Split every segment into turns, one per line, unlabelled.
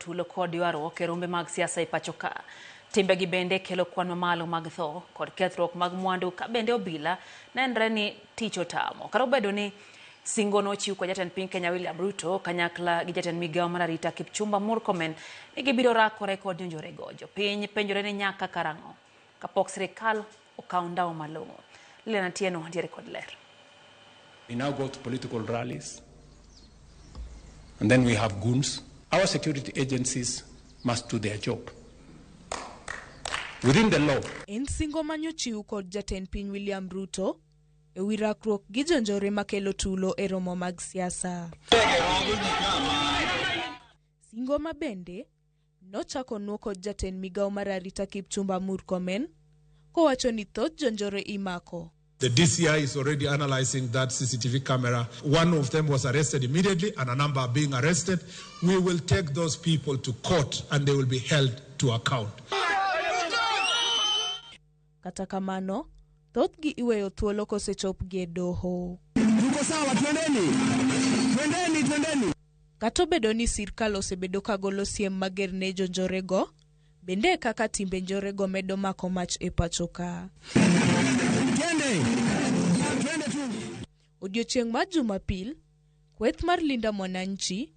tulo kod ywaruok e rombe mag siasa e pacho ka. Timbegi bende kelo kwan mamalo mag tho kod kethruok mag mwandu ka bende obila nenre ni tich otamo. Kata obedo ni singo nochiw kod jatend piny Kenya William Ruto kanyakla gi jatend migawo mar arita Kipchumba Murkomen ni gibiro rakore kod jonjorego. Jopiny penjore ni nyaka karang'o kapok sirikal okaw ndawo malong'o. Lilian Atieno ntiere kod ler.
We now go to political rallies, and then we have goons. Our security agencies must do their job within the law.
En singo manyochiw kod jatend piny William Ruto e wi rakruok gi jonjore makelo tulo e romo mag siasa. Singo ma bende nochako nuo kod jatend migawo mar arita Kipchumba Murkomen kowacho ni thoth jonjore imako.
The DCI is already analyzing that CCTV camera. One of them was arrested immediately and a number are being arrested. We will take those people to court and they will be held to account.
Kata kamano, thothgi iweyo thuolo kosechopgi e doho.
Tuko sawa, twendeni, twendeni, twendeni.
Kata obedo ni sirkal osebedo ka golo siem mager ne jonjorego, bende kaka timbe njorego medo mako mach e pacho ka.
Twende, twende tu.
Odiochieng' mar Jumapil, kweth mar Linda Mwananchi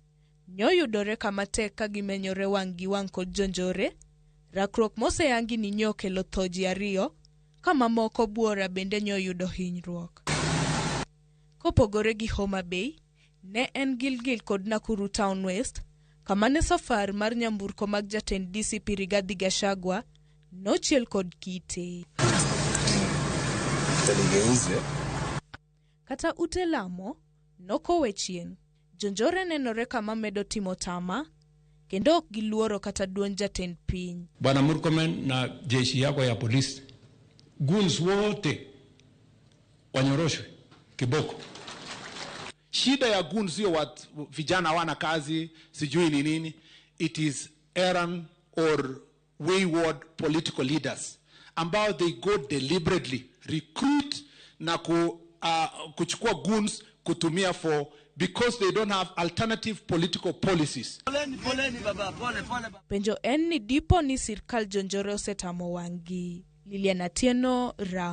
nyoyudore kama tek ka gimenyore wang' gi wang' kod jonjore, rakruok moseyangi ni nyokelo tho ji ariyo, ka mamoko buora bende nyoyudo hinyruok. Kopogore gi Homa Bay, ne en Gilgil kod Nakuru Town West, kama ne safar mar nyamburko mag jatend DCP Rigathi Gachagua nochiel kod kite. Kata ute lamo nokowe chien. Jonjore nenore kama medo timo tama kendo ok giluoro kata duond jatend piny.
Bwana Murkomen na jeshi yako ya polisi, goons wote wanyoroshwe kiboko.
Shida ya goons sio watu vijana hawana kazi, sijui ni nini. It is errant or wayward political leaders ambao they go deliberately recruit na kuchukua goons kutumia for because they don't have alternative political policies.
Penjo en ni dipo ni sirkal jonjore osetamo wang'gi. Lilian Atieno, Ra.